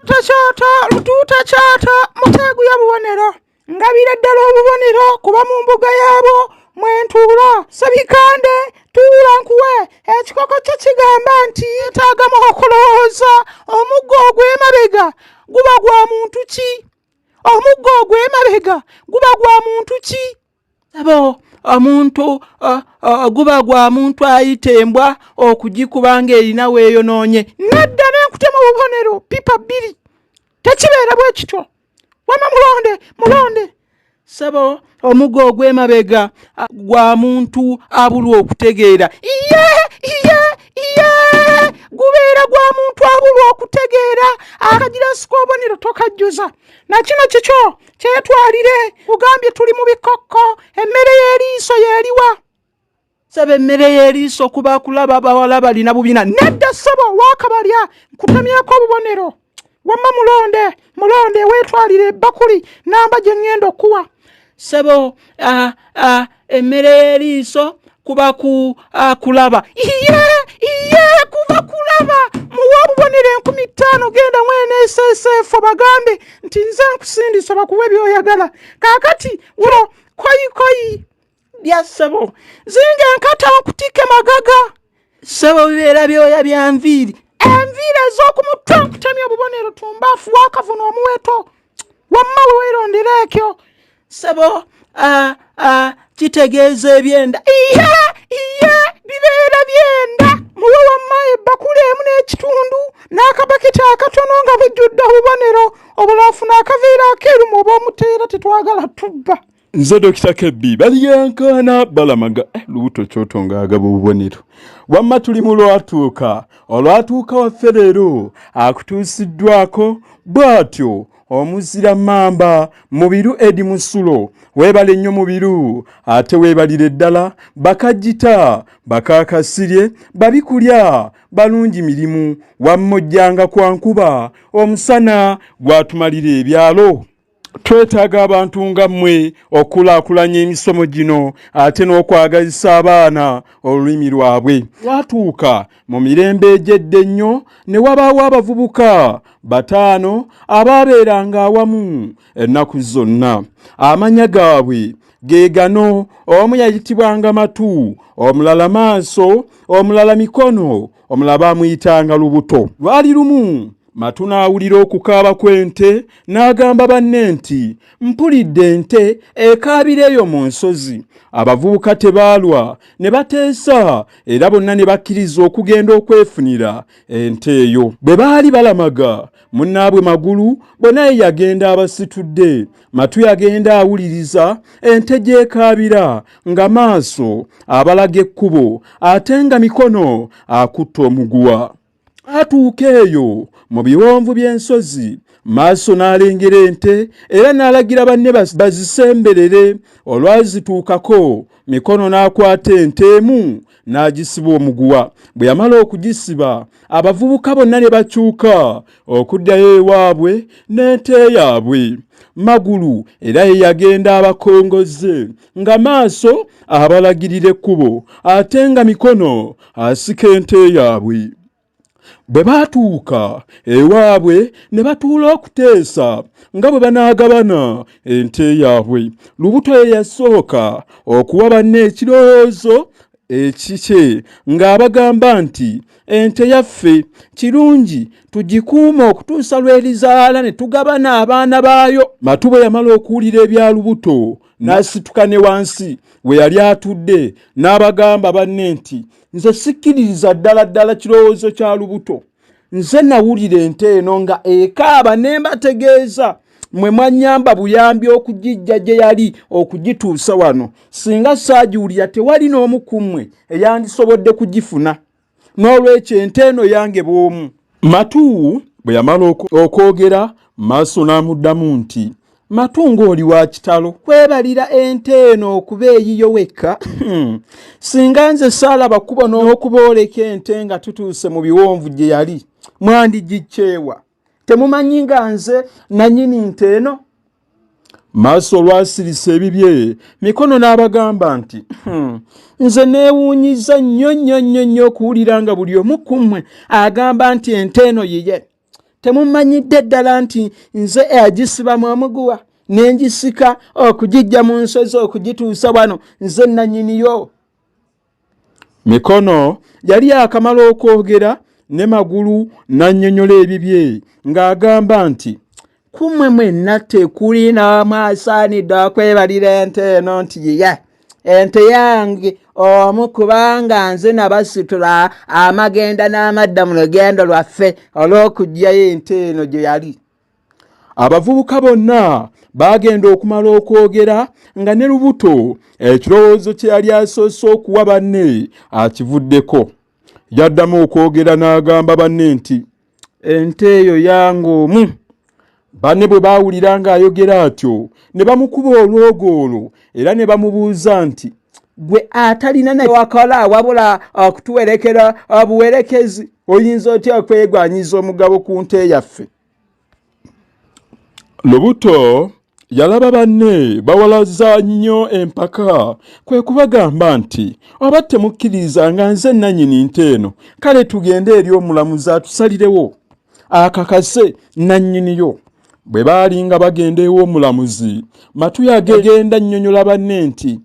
Takyata lutuuta kyata muteeguya bubonero ngabira ddala obubonero kuba mu mbuga yaabwo mwentuula sebikande tuula nkuwe ekikoko kyo kigamba nti yeetaagamu okulowooza omuggo ogw'emabega guba gwa muntu ki omuggo ogw'emabega guba gwa muntu ki Abo omuntu guba gwa muntu ayita embwa okugikuba ng'erina weeyonoonye. Nedda nenkutema obubonero pipa bbiri tekibeera bwe kityo. Wama mulonde mulonde. Ssebo omugo ogw'emabega gwa muntu abulwa okutegeera. Iye iye iye gubeera gwa muntu abulwa okutegeera akagira sika obubonero tokajjuza. Na kino kikyo kyetwalire kugambye tuli mu bikokko emmere y'eriiso y'eriwa saba emmere y'eriiso kuba kulaba bawala balina bubina nedda ssebo wakabalya nkutemyeko obubonero wamma mulonde mulonde weetwalire ebbakuli namba gye ŋŋenda okuwa ssebo emmere y'eriiso kuba ku kulaba iye iye kuba kulaba muwe obubonero 5000 genda mweneeseeseefo bagambe nti nze nkusindisa bakuwe byoyagala kaakati wulo koyikoyi lya ssebo zinga enkata nkutike magaga ssebo bibeera byoya bya nviiri enviiri ez'okumutwe nkutemya obubonero tumbaafu wakavuna omuweto wamma wewerondera ekyo sebo kitegeeza ebyenda iye iye bibeera byenda muwe wamma ebbakuli emu n'ekitundu n'akabaketi akatono nga bujjudde obubonero obulaafu n'akaveera akeeru mu oba omuteera tetwagala tubba nze dokita kebbi balyankaana balamaga eh, lubuto kyoto ng'agaba obubonero wamma tuli mu lwatuuka olwatuuka waffe leero akutuusiddwako bw'atyo omuzira mamba mubiru edi musulo weebale nnyo mubiru ate weebalire ddala bakajjita bakakasirye babikulya balungi mirimu wamma ojjanga kwa nkuba omusana gwatumalira ebyalo twetaaga abantu nga mmwe okukulaakulanya emisomo gino ate n'okwagazisa abaana olulimi lwabwe lwatuuka mu mirembe egy'edda ennyo ne wabaawo abavubuka bataano abaabeeranga awamu ennaku zonna amanya gaabwe ge gano omu yayitibwanga matu omulala maaso omulala mikono omulala baamuyitanga lubuto lwali lumu Matu n'awulira okukaaba kw'ente n'agamba banne nti mpulidde ente ekaabira eyo mu nsozi. Abavubuka tebaalwa ne bateesa era bonna ne bakkiriza okugenda okwefunira ente eyo. Bwe baali balamaga, munnaabwe Magulu bwe naye yagenda abasitudde. Matu yagenda awuliriza ente gy'ekaabira nga Maaso abalaga ekkubo ate nga Mikono akutte omuguwa. Atuuka eyo mu biwonvu by'ensozi, Maaso n'alengera ente era n'alagira banne bazisemberere. Olwazituukako, Mikono n'akwata ente emu n'agisiba omuguwa. Bwe yamala okugisiba, abavubuka bonna ne bakyuka okuddayo ewaabwe n'ente yaabwe. Magulu era ye yagenda abakongozze nga Maaso abalagirira ekkubo ate nga Mikono asika ente yaabwe. Bwe baatuuka ewaabwe ne batuula okuteesa nga bwe banaagabana ente yaabwe. Lubuto ye yasooka okuwa banne ekirowoozo ekikye ng'abagamba nti ente yaffe kirungi tugikuume okutuusa lw'erizaala ne tugabana abaana baayo. Matu bwe yamala okuwulira ebya Lubuto n'asituka ne wansi we yali atudde n'abagamba banne nti nze sikkiririza ddala ddala kirowoozo kya lubuto nze nawulira ente eno nga ekaaba ne mbategeeza mwe mwannyamba buyambi okugijja gye yali okugituusa wano singa saagiwulira tewali n'omu ku mmwe eyandisobodde kugifuna n'olwekyo ente eno yange bw'omu. Matu bwe yamala okwogera, Maaso n'amuddamu nti, Matu ng'oli wa kitalo kwebalira ente eno okuba eyiyo wekka. Singa nze saalaba kkubo n'okubooleka ente nga tutuuse mu biwonvu gye yali, mwandigiggyeewa? Temumanyi nga nze nanyini nte eno? Maaso olwasirisa ebibye, Mikono n'abagamba nti, nze neewuunyiza nnyo nnyo nnyo nnyo okuwulira nga buli omu ku mmwe agamba nti ente eno yiye. Temumanyidde ddala nti nze agisibamu omuguwa ne ngisika okugijja mu nsozi okugituusa wano, nze nnannyiniyo? Mikono yali akamala okwogera ne Magulu n'annyonnyola ebibye ng'agamba nti, Ku mmwe mwenna tekuli n'omu asaanidde okwebalira ente eno nti yiye ente yange omu, kubanga nze nabasitula amagenda n'amadda mu lugendo lwaffe olw'okuggyayo ente eno gye yali. Abavubuka bonna baagenda okumala okwogera nga ne Lubuto ekirowoozo kye yali asoose okuwa banne akivuddeko. Yaddamu okwogera n'agamba banne nti, Ente eyo yange omu. Banne bwe baawulira ng'ayogera atyo ne bamukuba olwogoolo era ne bamubuuza nti, Gwe atalina ne wakola wabula okutuwerekera obuwerekezi, oyinza otya okwegwanyiza omugabo ku nte yaffe? Lubuto yalaba banne bawalaza nnyo empaka kwe kubagamba nti, Oba temukkiriza nga nze nnannyini nte eno, kale tugende eri omulamuzi atusalirewo akakase nnannyiniyo. Bwe baali nga bagenda ew'omulamuzi, Matu yagenda nnyonyola banne nti,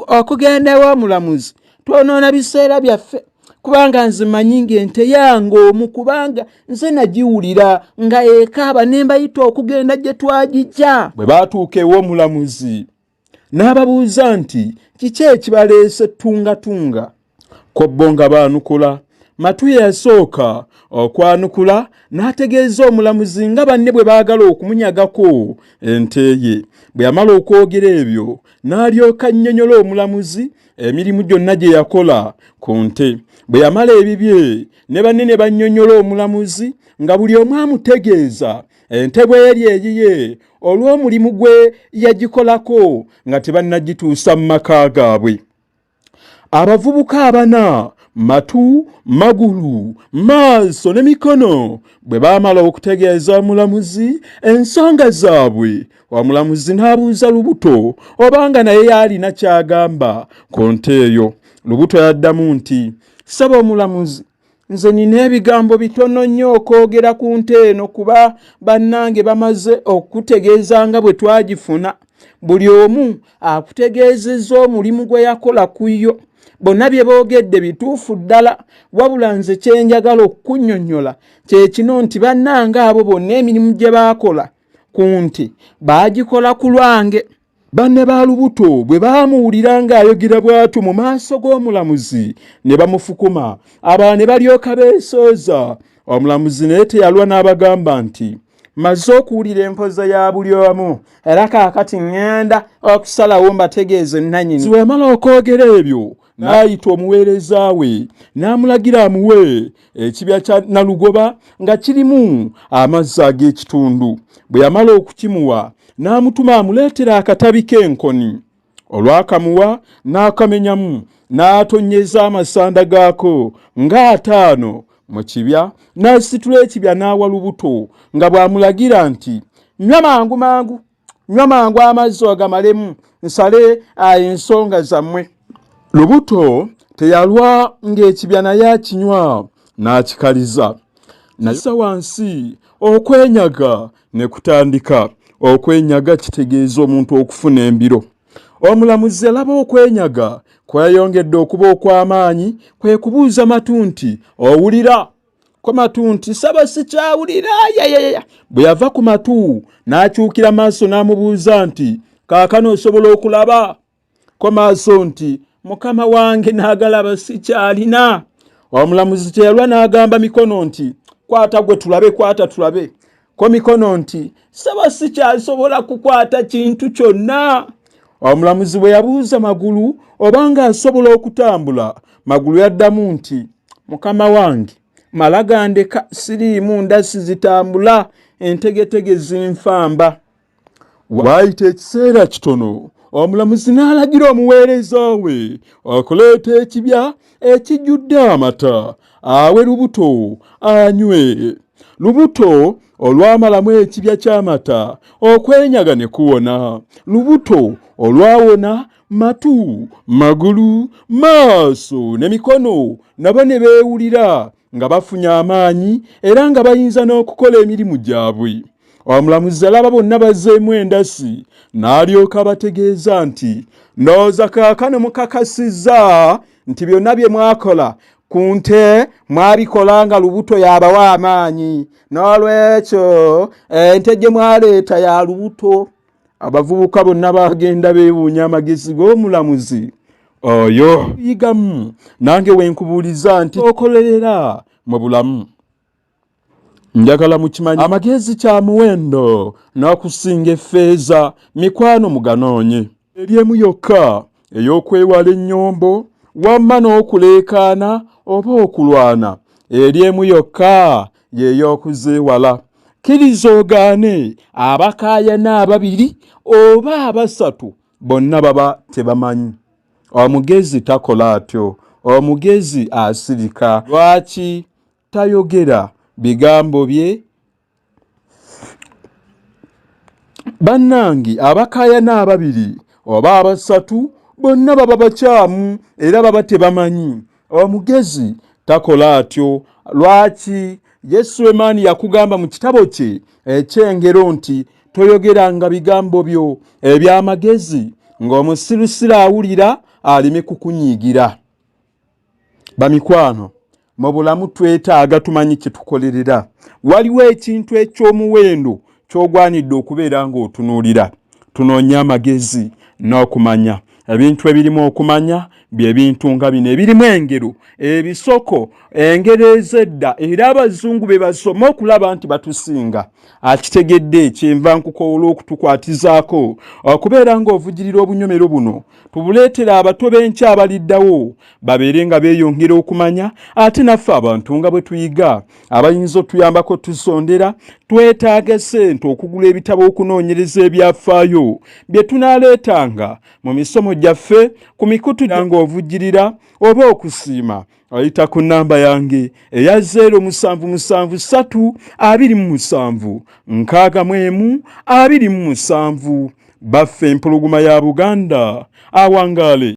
Okugenda ew'omulamuzi twonoona biseera byaffe, kubanga nze manyi ng'ente yange omu, kubanga nze nagiwulira nga ekaaba ne mbayita okugenda gye twagijja. Bwe baatuuka ew'omulamuzi n'ababuuza nti, Kiki ekibaleese ttungatunga? Ko bo nga baanukula. Matu ye yasooka okwanukula n'ategeeza omulamuzi nga banne bwe baagala okumunyagako ente ye. Bwe yamala okwogera ebyo n'alyoka annyonnyola omulamuzi emirimu gyonna gye yakola ku nte. Bwe yamala ebibye ne banne ne bannyonnyola omulamuzi nga buli omu amutegeeza ente bw'eri eyiye olw'omulimu gwe yagikolako nga tebannagituusa mu maka gaabwe. Abavubuka abana, Matu, Magulu, Maaso ne Mikono, bwe baamala okutegeeza omulamuzi ensonga zaabwe, omulamuzi n'abuuza Lubuto obanga naye yalina ky'agamba ku nte eyo. Lubuto yaddamu nti, Ssebo omulamuzi, nze nina ebigambo bitono nnyo okwogera ku nte eno, kuba bannange bamaze okukutegeeza nga bwe twagifuna. Buli omu akutegeezezza omulimu gwe yakola ku yo. Bonna bye boogedde bituufu ddala, wabula nze kye njagala okukunnyonnyola kye kino nti bannange abo bonna emirimu gye baakola ku nte baagikola ku lwange. Banne ba Lubuto bwe baamuwulira ng'ayogera bw'atyo mu maaso g'omulamuzi ne bamufukuma, abalala ne balyoka beesooza. Omulamuzi naye teyalwa n'abagamba nti, Mmaze okuwulira empoza ya buli omu era kaakati ŋŋenda okusalawo mbategeeze nnannyini. Bwe yamala okwogera ebyo n'ayita omuweereza we n'amulagira amuwe ekibya kya Nalugoba nga kirimu amazzi ag'ekitundu. Bwe yamala okukimuwa n'amutuma amuleetere akatabi k'enkoni. Olwakamuwa n'akamenyamu n'atonnyeza amasanda gaako ng'ataano mu kibya, n'asitula ekibya n'awa Lubuto nga bw'amulagira nti, Nywa mangu mangu, nywa mangu amazzi ogamalemu nsale ensonga zammwe. Lubuto teyalwa ng'ekibya naye akinywa n'akikaliza nayisa wansi, okwenyaga ne kutandika. Okwenyaga kitegeeza omuntu okufuna embiro. Omulamuzi yalaba okwenyaga kweyongedde okuba okw'amaanyi kwe kubuuza Matu nti, Owulira? Ko Matu nti, Ssebo sikyawulira. Yayayaya. Bwe yava ku Matu n'akyukira Maaso n'amubuuza nti, Kaakano osobola okulaba? Ko Maaso nti, Mukama wange n'agalaba sikyalina. Omulamuzi teyalwa n'agamba Mikono nti, Kwata gwe tulabe, kwata tulabe. Ko Mikono nti, Ssebo sikyasobola kukwata kintu kyonna. Omulamuzi bwe yabuuza Magulu obanga asobola okutambula, Magulu yaddamu nti, Mukama wange mala gandeka, siriimu ndasi zitambula, entegetege zinfamba. Waayita ekiseera kitono omulamuzi n'alagira omuweereza we okuleeta ekibya ekijjudde amata awe Lubuto anywe. Lubuto olwamalamu ekibya ky'amata okwenyaga ne kuwona. Lubuto olwawona, Matu, Magulu, Maaso ne Mikono nabo ne beewulira nga bafunye amaanyi era nga bayinza n'okukola emirimu gyabwe. Omulamuzi alaba bonna bazzeemu endasi n'alyoka abategeeza nti, Ndowooza kaakano mukakasizza nti byonna bye mwakola ku nte mwabikola nga lubuto y'abawa amaanyi, n'olwekyo ente gye mwaleeta ya lubuto. Abavubuka bonna baagenda beewuunya amagezi g'omulamuzi oyo. Yigamu nange we nkubuuliza nti okolerera mu bulamu. Njagala mukimanyi amagezi kya muwendo n'okusinga effeeza, mikwano muganoonye. Eri emu yokka ey'okwewala ennyombo wamma n'okuleekaana oba okulwana, eri emu yokka y'ey'okuzeewala. Kkiriza ogaane abakaayana ababiri oba abasatu bonna baba tebamanyi. Omugezi takola atyo, omugezi asirika. Lwaki tayogera bigambo bye? Bannange, abakaayana ababiri oba abasatu bonna baba bakyamu era baba tebamanyi. Omugezi takola atyo. Lwaki? Ye Sulemaani yakugamba mu kitabo kye eky'Engero nti toyogeranga bigambo byo eby'amagezi ng'omusirusiru awulira aleme kukunyiigira. Bamikwano, mu bulamu twetaaga tumanyi kye tukolerera. Waliwo ekintu eky'omuwendo ky'ogwanidde okubeera ng'otunuulira. Tunoonye amagezi n'okumanya. Ebintu ebirimu okumanya bye bintu nga bino ebirimu engero, ebisoko, engero ez'edda era abazungu be basoma okulaba nti batusinga. Akitegedde kyenva nkukowoola okutukwatizaako okubeera ng'ovujjirira obunyomero buno tubuleetera abato b'enkya abaliddawo babeere nga beeyongera okumanya, ate naffe abantu nga bwe tuyiga abayinza otuyambako tusondera. Twetaaga ssente okugula ebitabo okunoonyereza ebyafaayo bye tunaaleetanga mu misomo gyaffe ku mikutu ng'ovujjirira oba okusiima ayita ku nnamba yange eya 077 327 61 27. Baffe empologoma ya Buganda awangaale.